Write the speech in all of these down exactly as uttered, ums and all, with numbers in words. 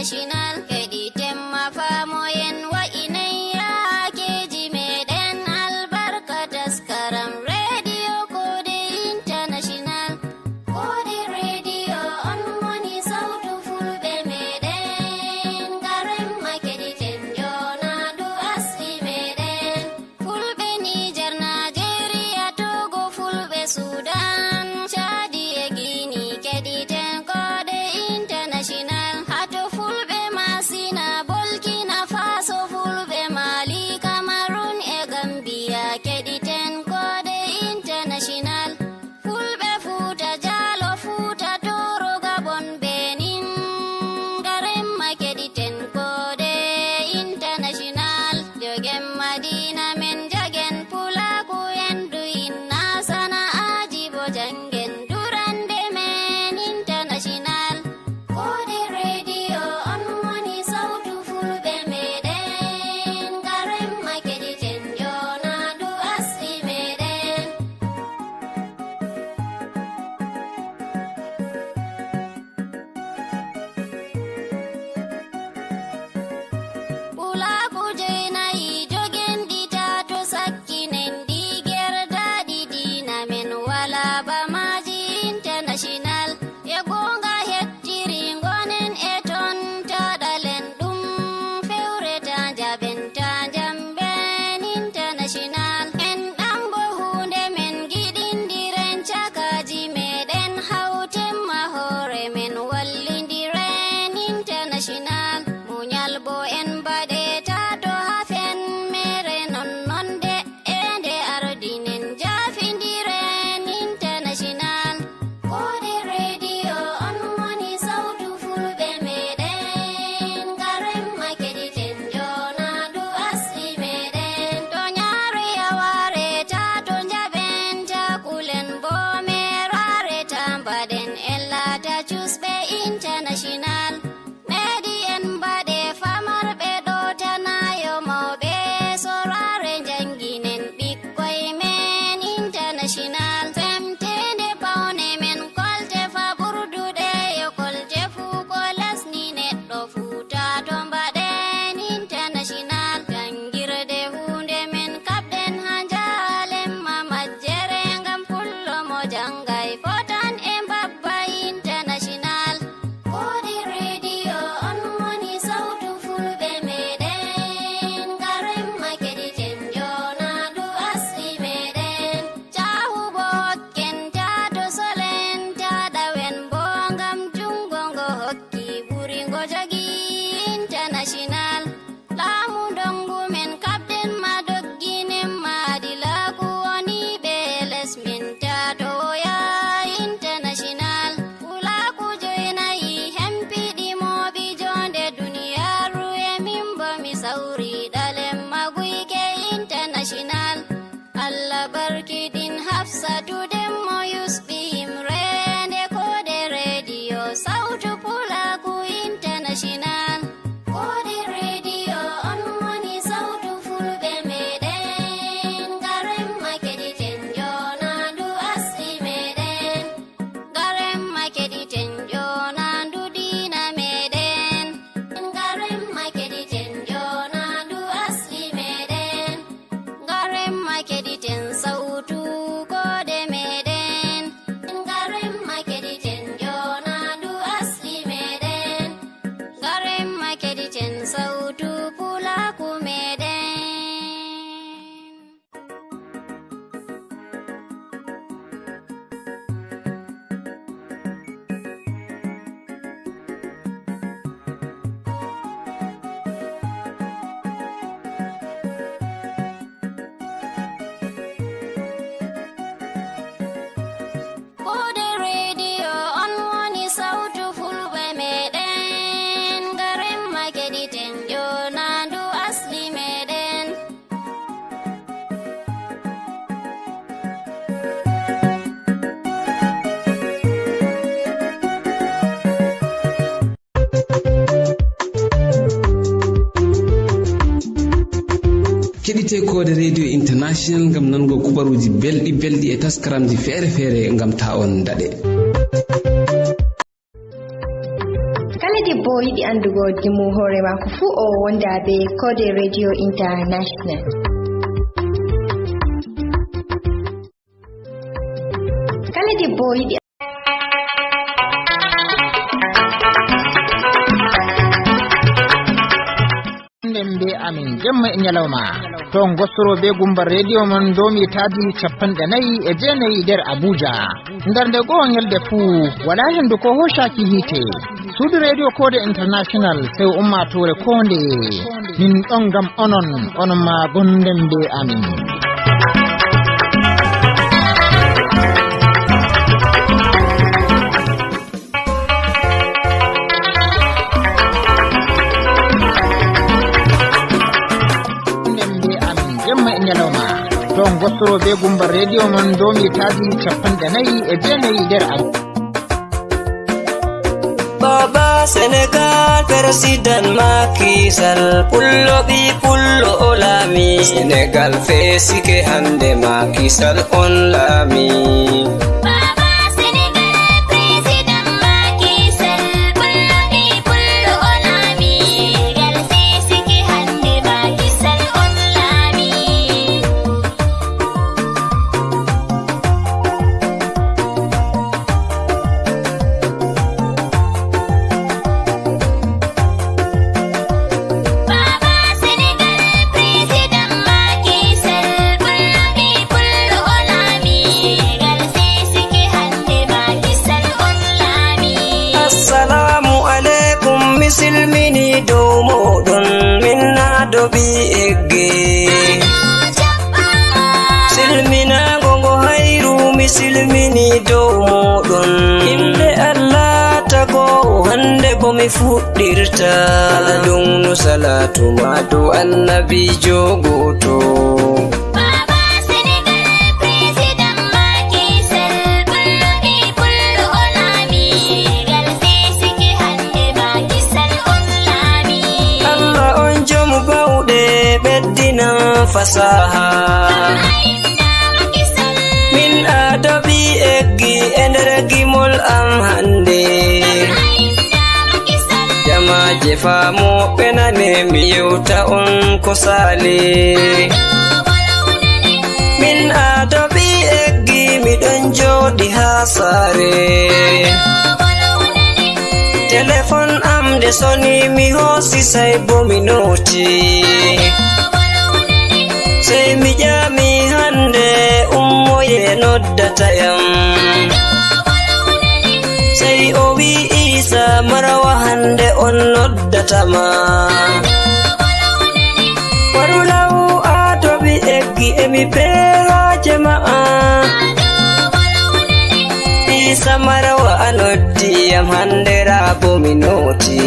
International, keɗiten ma faamoyen wa'inay yaakeeji meɗen albarka taskaram Radio Kode International. Kode Radio on woni sawtu fulɓe meɗen, ngaren ma keɗiten njoonandu asli meɗen. Fulɓe Niger, Nigeria, Togo, fulɓe Sudan, Chadi e Guinea, keɗiten Kode International. Hato fulɓe Masina, Burkina Faso, fulɓe Mali, Cameroon e Gambia, keɗiten Kode International. Fulɓe Fuuta Jaalo, Fuuta Tooro, Gabon, Benin, ngaren ma keɗiten Kode International. Jogen Madina men, jagen Pulaaku en, du'inna sana'aaji bo janngen durande men International. Kode Radio on woni sawtu fulɓe meɗen, ngaren ma keɗiten njoonandu asli meɗen. Pulaaku jeenayi, jogen ɗi tato, sakkinen ɗi, gerdaaɗi diina men, walaa ba maaji International. E goonga hettiri, ngonen e ton, ta ɗalen ɗum, fewre ta njaɓen, ta njamben International. En ɗambo huunde men, giɗindiren cakaaji meɗen, hawten ma hoore men, wallindiren International. Muñal bo en mbaɗe tato, hafen mere non non de. E nde ardinen, jaafindiren International. Kode Radio on woni sawtu fulɓe meɗen, ngaren ma keɗiten njoonandu asli meɗen. To ñaare yawaare ta to njaɓen, ta kulen bo meeraare ta mbaɗen, en laata cusɓe International. Meɗi en mbaɗe famarɓe ɗo tanayo mawɓe, soraare njanginen ɓikkoy men International. Semteende pawne men, kolte fa ɓurduɗe yo kolte fuu, ko lesni neɗɗo fuu ta to mbaɗen International. Janngirde huunde men kaɓɗen haa njaalen ma majjere, ngam pullo mo janngay fotan e mbabba International. Kode Radio on woni sawtu fulɓe meɗen, ngaren ma keɗiten njoonandu asli meɗen. Caahu bo hokken ta to solen, ta ɗawen bo ngam junngo ngo hokki ɓuri ngo jogi International. Laamu ndongu men kaɓɗen ma, dogginen ma adilaaku, woni ɓe les men ta to woya International. Pulaaku joynayi hempiɗi mooɓi joonde duniyaaru, e min bo mi sawri ɗalen ma guyke International. Allah barkiɗin Hafsatu Demmo Yusɓi yimre nde Kode Radio sawtu Pulaaku International. Kode Radio on woni sawtu fulɓe meɗen, ngaren ma keɗiten njoonandu asli meɗen. Ngaren ma keɗiten njoonandu diina meɗen. Ngaren ma keɗiten njoonandu asli meɗen. Ngaren ma keɗiten sawtu Kode meɗen. Ngaren ma keɗiten njoonandu asli meɗen. Ngaren ma keɗiten sawtu Pulaaku meɗen. Kode Radio on woni sawtu fulɓe meɗen, ngaren ma keɗiten njoonandu asli meɗen. Keɗite Kode Radio International ngam nango kubaruuji belɗi belɗi e taskaramji feere feere ngam ta on daɗe. Kala Debbo yiɗi anndugo dimu hoore maako fuu, o wonda be Koode Radio International. Kala debbo yiɗi. Nden be amin jemma e nyalawma. To ngostoro be gumba radio mon domi tadi capanɗe nayi e jeenayi nder Abuja. Nder nde goo nyalde fuu, wala hendu ko hoshaki hiite. Suudu Radio Koode International, sew ummaatoore koonde. Min ɗon ngam onon, onon ma gonden be amin. Gonden be amin, jemma e nyalawma. To ngostoro be gumba radio mon domi tadi capanɗe nayi e jeenayi nder Abuja. Baba Senegal, President Macky Sall, pullo ɓi pullo o laami. Senegal feesike hande Macky Sall on laami. Baba Senegal, President Macky Sall, pullo ɓi pullo o laami. Senegal feesike hande Macky Sall on laami. Baba Senegal, President Macky Sall, pullo ɓi pullo o laami. Senegal feesike hande Macky Sall on laami. Assalamu alaikum, mi silmini dow moɗon, min na dobi egge. Silminaango ngo hayru, mi silmini dow mooɗon. Innde Allah tagoowo, hannde ko mi fuɗɗirta. Kala ɗum no salaatu ma dow annabiijo gooto. Baba Senegal, President Macky Sall, pullo ɓi pullo o laami. Senegal feesike hannde Macky Sall on laami. Allah on jom bawɗe, ɓeddinan fasaha. Min adobi eggi e nder gimol am hannde. Jamaaje faamoɓe nane mi yewta on ko saali. Min adobi eggi miɗon jooɗi haa saare. Telefon am nde soni mi hoosi sai bo mi nooti. Sai mi ƴami hannde ummoye noddata yam. Sai o wi Isa marawa hannde on noddata ma. Waru law adobi eggi emi be haaje ma'a. Isa marawa a noddi yam hannde raa bo mi nooti.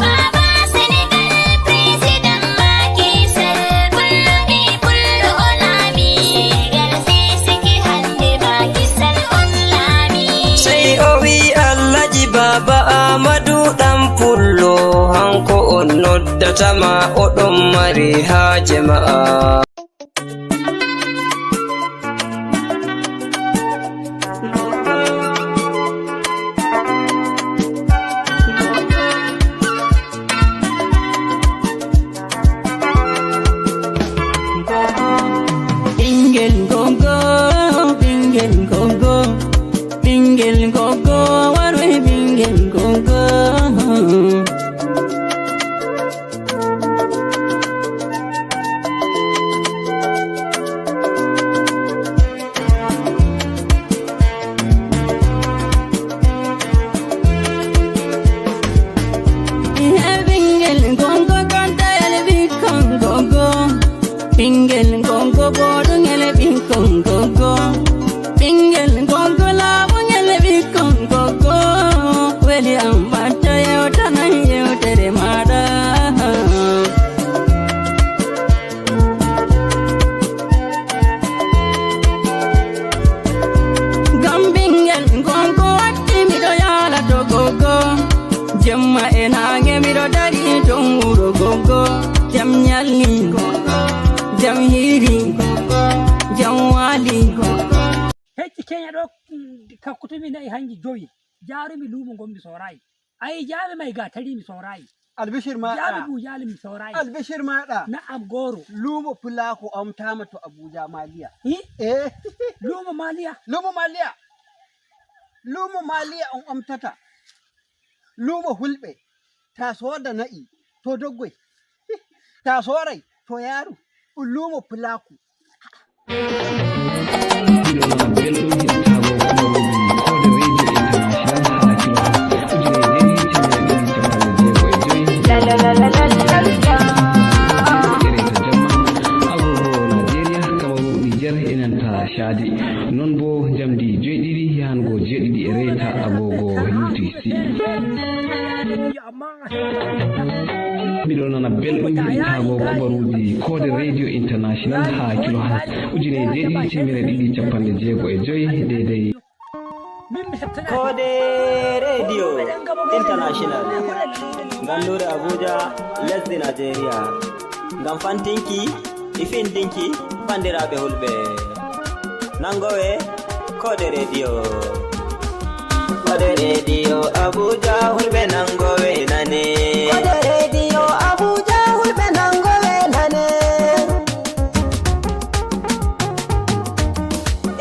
Baba Senegal, President Macky Sall, pullo ɓi pullo o laami. Senegal feesike hannde Macky Sall on laami. Sai o wi Alhaji Baba Ahmadu ɗan pullo, hanko on noddata ma, o ɗon mari haaje ma'a. Ɓingel gogo, ɓingel gogo, ɓingel gogo, waroy ɓingel gogo. Ɓingel gogo, goddayel ɓikkon gogo. Ɓingel gogo, boɗungel ɓikkon gogo. Ɓingel gogo, laaɓungel ɓikkon gogo. Weli am batta yewtanan yewtere maɗa. Ngam ɓingel ngon ko watti miɗo yaala to gogo. Jemma e naange miɗo dari ton wuro gogo. Jam nyalli, jam hiiri, jam waali. Hecci keña ɗo, mm, kakkutumi na'i hanji jowi. Jaarumi luumo ngonmi soorayi. Ai, jami mai gatari mi saurayi. Albishir ma Jami da. Bujali mi saurayi. Albishir ma da. Na'am goro. Lumo Fulako omtama to Abuja Maliya. Eh? Eh. Lumo Maliya. Lumo Maliya. Lumo Maliya on omtata. Lumo Hulɓe. Ta soda na'i. To doggoi. Ta sorai. To yaru. Lumo Fulako. Miɗo nana belɗum heɗitago kubaruuji Koode Radio International haa kilo ujine e jeeɗiɗi teemedde ɗiɗi capanɗe jeego e joy. Ere to jamma, agogo Nigeria, Cameroun, Niger, e nanta Chadi. Non bo jamdi joyɗiɗi yahango jeeɗiɗi e reta agogo U T C. Miɗo nana belɗum heɗitago kubaruuji Koode Radio International haa kilohertz ujine e jeeɗiɗi teemedde ɗiɗi capanɗe jeego e joy deydey. Koode Radio International, ngannduure Abuja, lesdi Nigeria. Ngam fantinki e findinki banndiraaɓe hulɓe. Nangowe Koode Radio. Koode Radio Abuja hulɓe nangowe nane. Koode Radio Abuja hulɓe nangowe nane.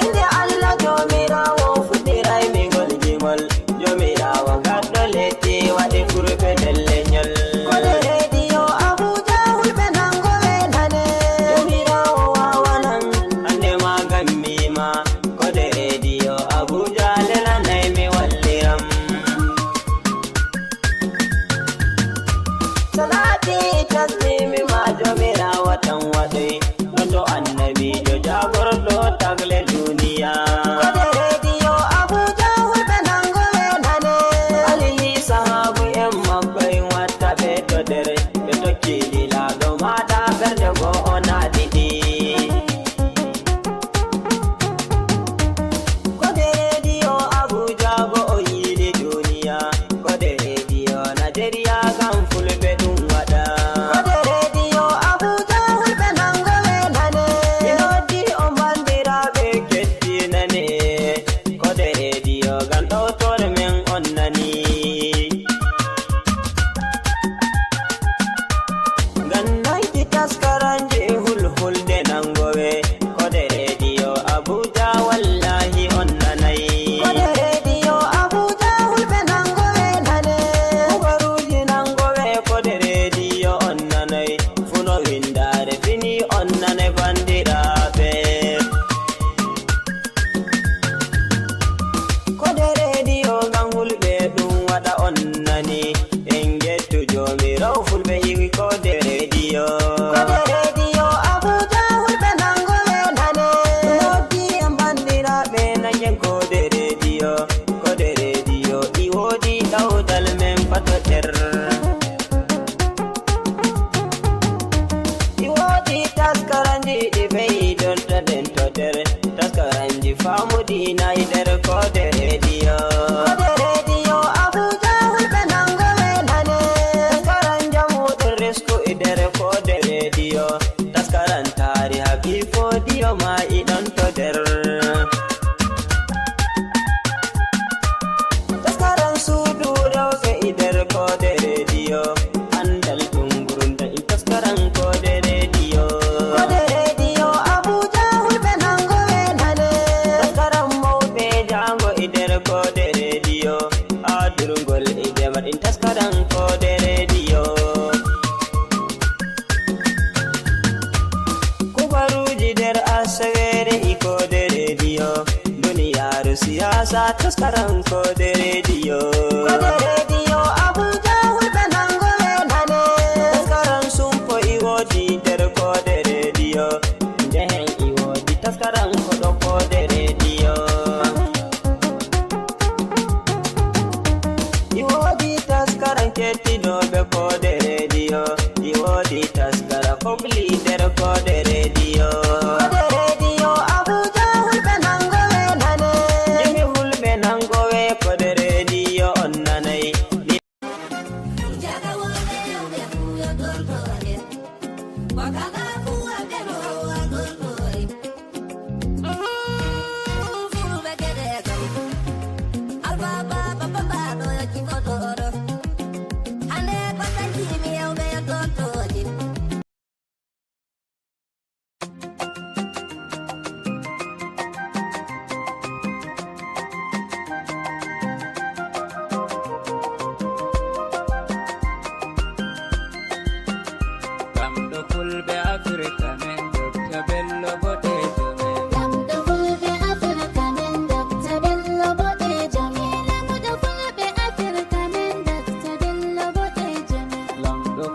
Inde Allah Joomiraawo fuɗɗiray mi ngol gimol. Joomiraawo gaɗɗo lesdi waɗi kurpe nder lenyol. Koode Radio Abuja hulɓe nangowe nane. Joomiraawo wawanan hande ma gammi ma. Koode Radio Abuja lelanay mi walliram. Salati tasmimi ma Joomiraawo tan waɗoy. Ɗon to annabiijo jaagorɗo tagle duniya. Koode Radio Abuja hulɓe nangowe nane. Alihi sahaabu en makko en watta ɓe to dere. Ɓe tokki lilaaɗo maɗa ɓerɗe go'o na ɗiɗi. Koode Radio Abuja go'o yiili duniya. Koode Radio Nigeria ngam fulɓe ɗum waɗa. Koode Radio Abuja hulɓe nangowe nane. Mi noddi on banndiraaɓe kettinane. Koode Radio ngam ɗowtore men on nani. Ngam nanki taskaranji hulhulde nangowe. Koode Radio Abuja wallahi on nanay. Koode Radio Abuja hulɓe nangowe nane. Kubaruuji nangowe Koode Radio on nanay. Funo windaare fini on nanay banndiraaɓe. Koode Radio ngam hulɓe ɗum waɗa on nani. En ngettu Joomiraawo fulɓe iwi Koode Radio. Koode Radio Abuja hulɓe nangowe nane. Noddi en banndiraaɓe nangen Koode Radio. Koode Radio e woodi ɗawdal men fatoɗer. E woodi taskaranji ɗi ɓeydonta ɗen to nder. Taskaranji faamu diina e nder Koode Radio. Koode Radio Abuja hulɓe nangowe nane. Taskaran njamu ɗon risku e nder Koode Radio. Taskaran taariha ɓii Foodiyo ma e ɗon to nder. Taskaran suudu rewɓe e nder Koode Radio. Andal ɗum gurunta e taskaran Koode Radio. Koode Radio Abuja hulɓe nangowe nane. Taskaran mawɓe jaango e nder Koode Radio. Haa durngol e jamaɗin taskaran Koode Radio. Kubaruuji nder asaweere e Koode Radio. Duniyaaru siyaasa taskaran Koode Radio. Koode Radio Abuja hulɓe nangowe nane. Taskaran sumpo e woodi nder Koode Radio. Njehen e woodi taskaran koɗo Koode Radio. E woodi taskaran kettinooɓe Koode Radio. E woodi taskara kobli nder Koode Radio. Koode Radio Abuja hulɓe nangowe nane. Yimi hulɓe nangowe Koode Radio on nanay.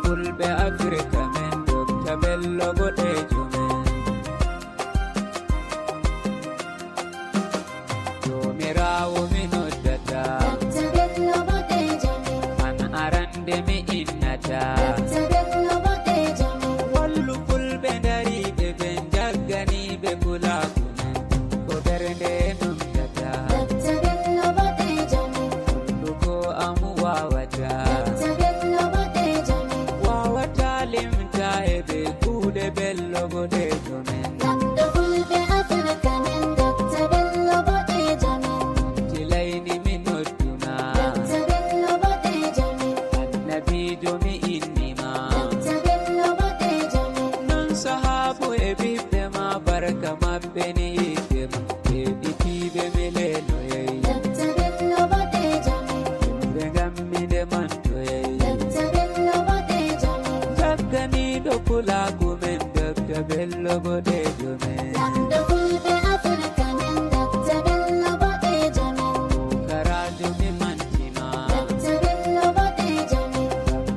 Fulɓe Afirka men, Dokta Bello boɗeejo men. Joomiraawo mi noddata. Dokta Bello boɗeejo men. An arande mi innata. Dokta Bello boɗeejo men. Wallu fulɓe dariiɓe ɓen, jagganiiɓe pulaaku men. Ko ɓernde numtata. Dokta Bello boɗeejo men. Hunduko am waawata. Dokta Bello boɗeejo men. Waawata limta e ɓe kuuɗe Bello boɗeejo men. Lamɗo fulɓe Afirka men, Dokta Bello boɗeejo men. Tilayni mi nodduma. Dokta Bello boɗeejo men. Annabiijo mi innima. Dokta Bello boɗeejo men. Non sahaabu e ɓiɓɓe ma, barka maɓɓe ni yiɗde ma. Heɗitiiɓe mi leloyay. Dokta Bello boɗeejo men. Yimɓe ngammi nde mantoyay. Dokta Bello boɗeejo men. Jagganiiɗo pulaaku men, Dokta Bello boɗeejo men. Lamɗo fulɓe Afirka men, Dokta Bello boɗeejo men. Pukaraajo mi mantima. Dokta Bello boɗeejo men.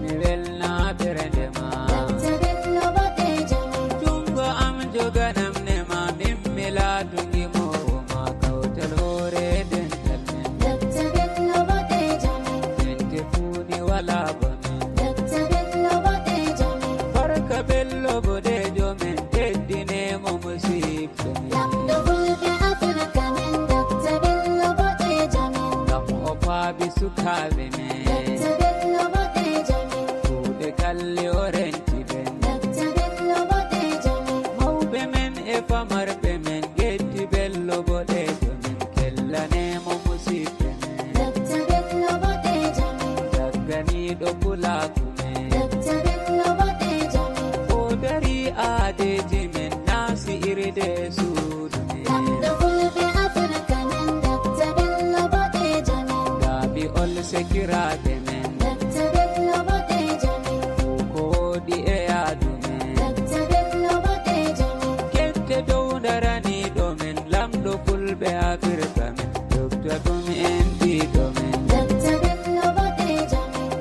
Mi welna ɓernde ma. Dokta Bello boɗeejo men. Junngo am joganam ne ma, min mi laatu ngimoowo ma, kawtal hoore dental men. Dokta Bello boɗeejo men. Ɓernde fuu ni walaa ba men. Dokta Bello boɗeejo men. Barka Bello boɗeejo men, teddine mo musiɓɓe men. Lamɗo fulɓe Afirka men, Dokta Bello boɗeejo men. Ngam o faabi sukaaɓe men. Dokta Bello boɗeejo men. Kuuɗe kalli o renti ɓen. Dokta Bello boɗeejo men. Mawɓe men e famarɓe men, geddi Bello boɗeejo men. Kellane mo musiɓɓe men. Dokta Bello boɗeejo men. Jagganiiɗo pulaaku men. Dokta Bello boɗeejo men. O dari aadeeji men, naasi irde suudu men. Lamɗo fulɓe Afirka men, Dokta Bello boɗeejo men. Laaɓi ol sekiraaɓe men. Dokta Bello boɗeejo men. Ko woodi e yaadu men. Dokta Bello boɗeejo men. Kette dow daraniiɗo men, lamɗo fulɓe Afirka men. Dokta ɗum en ɗiɗo men. Dokta Bello boɗeejo men.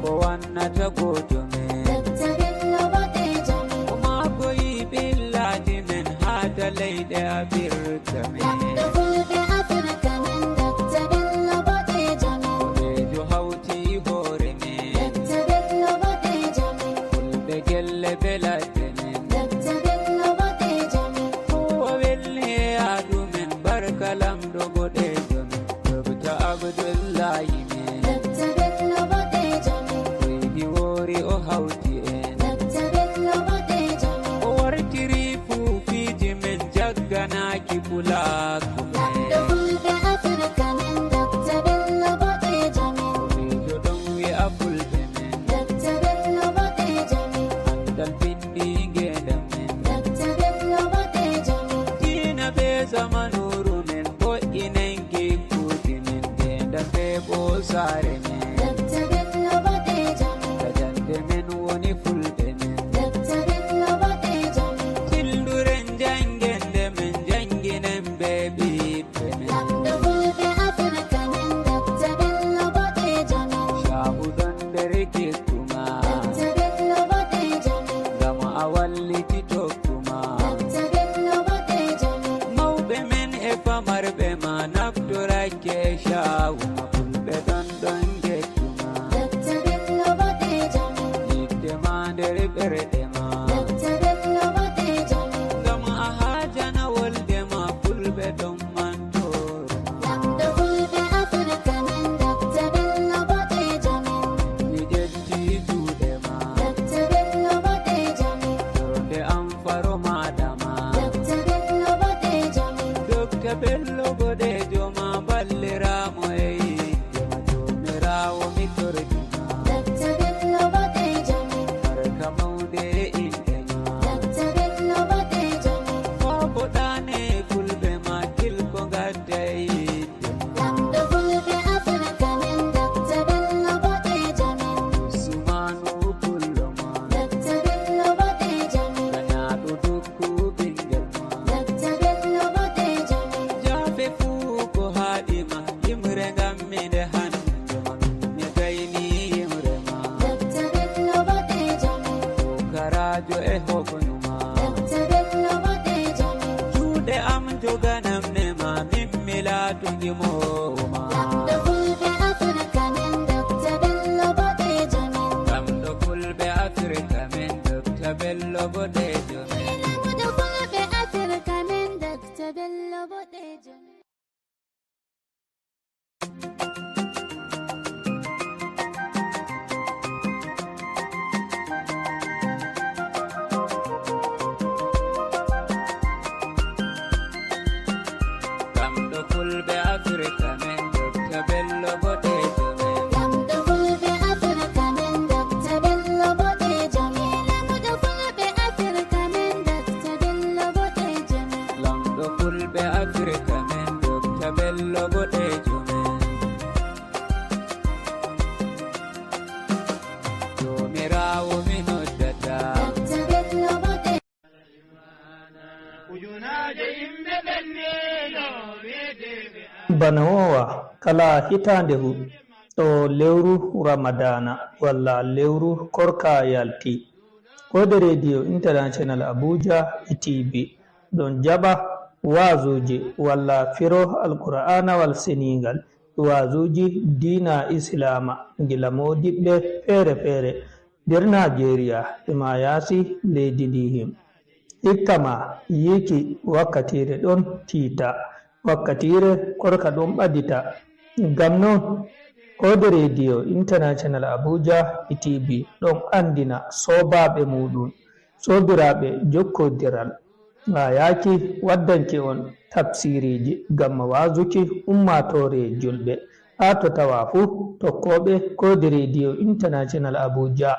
Ko wannata gooto men. Dokta Bello boɗeejo men. O maakoyi ɓillaaji men haa ta leyɗe Afirka men. Lamɗo fulɓe Afirka men, Dokta Bello boɗeejo men. Boɗeejo hawti hoore men. Dokta Bello boɗeejo men. Fulɓe gelle be ladde men. Dokta Bello boɗeejo men. Ko o welni e yaadu men, barka lamɗo boɗeejo men. Dokta Abdullahi men. Dokta Bello boɗeejo men. Leydi woori o hawti en. Dokta Bello boɗeejo men. O wartiri fuufiiji men, jagganaaki pulaaku men. Lamɗo fulɓe Afirka men, Dokta Bello boɗeejo men. Boɗeejo ɗon wi'a fulɓe men. Dokta Bello boɗeejo men. Anndal binndi ngeendam men. Dokta Bello boɗeejo men. Diina be zamanuuru men, wo'inen gikkuuji men, ngeendam be ɓoosaare men. Dokta Bello boɗeejo men. Tajanɗe men woni fulɓe men. Dokta Bello boɗeejo men. Tilduren janngende men, jannginen be ɓiɓɓe men. Lamɗo fulɓe Afirka men, Dokta Bello boɗeejo men. Caahu ɗon nder gikku ma. Dokta Bello boɗeejo men. Ngam a walliti tokku ma. Dokta Bello boɗeejo men. Mawɓe men e famarɓe ma naftorake e caahu ma. Fulɓe ɗon ɗon ngettu ma. Dokta Bello boɗeejo men. Yiɗde ma nder ɓerɗe ma. Dokta Bello boɗeejo men. Ngam a haajana wolde ma, fulɓe ɗon mantoro ma. Lamɗo fulɓe Afirka men, Dokta Bello boɗeejo men. Mi ƴetti juuɗe ma. Dokta Bello boɗeejo men. Ɓernde am faro maaɗa ma. Dokta Bello boɗeejo men. Dokta Bello boɗeejo ma, balliramo e yiɗde ma, Joomiraawo mi tordi ma. Dokta Bello boɗeejo men. Barka mawnde Rajo e hokoyuma. Dokta Bello Boɗejo min. Juuɗe am joganam nema, min mi laatu gimoowo ma. Lamɗo Fulɓe Afirka min, Dokta Bello Boɗejo min. Lamɗo Fulɓe Afirka min, Dokta Bello Boɗejo min. Lamɗo Fulɓe Afirka min, Dokta Bello Boɗejo min. Lamɗo Fulɓe Afirka min, Dokta Bello Boɗejo min. Lamɗo Fulɓe Afirka min, Dokta Bello Boɗejo min. Lamɗo Fulɓe Afirka min, Dokta Bello Boɗejo min. Lamɗo Fulɓe Afirka min, Dokta Bello Boɗejo min. Joomiraawo mi noddata. Dokta Bello Boɗejo. Ujunaaje yimɓe ɓenniino weedeeɓe. Bana woowa kala hitaande hu, to lewru Ramadaana walla lewru Korka yalti, Koode Rediyo International Abuja e T V ɗon jaɓa waazuuji walla firo Alqur'aanawal Seniingal, waazuuji diina Islaama gila moodiɓɓe feere feere nder Naajeeriya e maa yaasi leydi ndi him. Hikka ma yiiki wakkatiire ɗon tiita, wakkatiire korka ɗon ɓadita. Ngam non, Koode Rediyo International Abuja e T V ɗon anndina soobaaɓe muuɗum, soobiraaɓe jokkondiral, haa yaaki waddanki on tafsiiriiji ngam waazuki ummaatoore julɓe. Haa to tawa fuu tokkooɓe Koode Rediyo International Abuja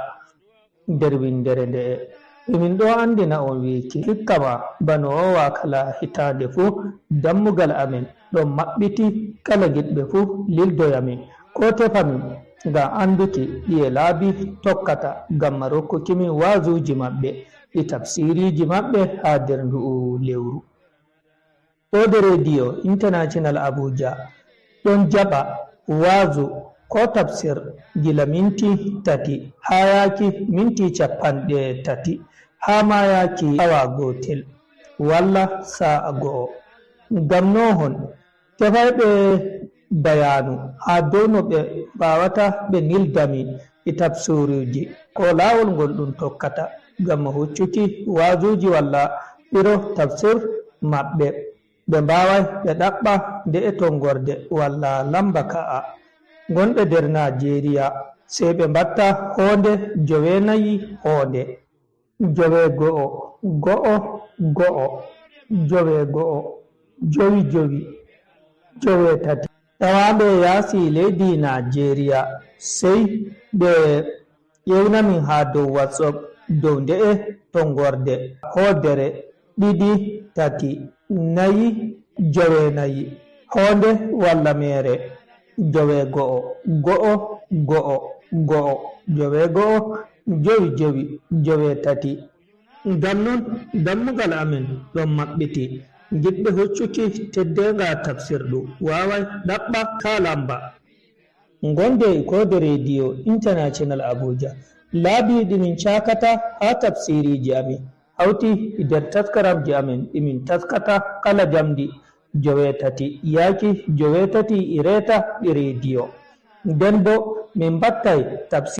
nder winndere nde'e. Emin ɗo anndina on wiiki, hikka ma bano woowa kala hitaande fuu, dammugal amin ɗon maɓɓiti kala giɗɓe fuu lildoya min, koo tefa min ngam annduki ɗiye laabi tokkata ngam rokkuki min waazuuji maɓɓe, ɗi tafsiiriiji maɓɓe haa nder ndu'u lewru. Koode Rediyo International Abuja ɗon jaɓa waazu koo tafsir gila minti tati haa yaaki minti cappanɗe tati, haa maa yaaki awa gootel walla saa'a go'o. Ngam noohon, tefayɓe bayaanu haa dow no ɓe mbaawata ɓe nilda min e tafsiruuji, koo laawol ngol ɗum tokkata ngam huccuki waazuuji walla firo tafsir maɓɓe. Ɓe mbaaway ɓe ɗaɓɓa nde'e tonngorde walla lamba ka'a. Gonɓe nder Naajeeriya, sey ɓe mbatta hoonde joweenayi hoonde. Joweego'o, go'o, go'o, joweego'o, jowi, jowi, joweetati. Tawaaɓe yaasi leydi Naajeeriya, sey ɓe ƴeewna min haa dow WhatsApp dow nde'e tonngorde, hoodere, ɗiɗi, tati, nayi, joweenayi, hoonde walla meere, joweego'o, go'o, go'o, go'o, joweego'o, jowi, jowi, joweetati. Ngam non, dammugal amin ɗon maɓɓiti. Giɗɓe hoccuki teddeenga tafsirdu waaway ɗaɓɓa kaa lamba. Ngonde e Koode Rediyo International Abuja. Laabi ɗi min caakata haa tafsiiriiji amin hawti e nder taskaramji amin ɗi min taskata kala jamdi joweetati yaaki joweetati e reeta ɗi rediyo. Nden boo min mbattay tafsir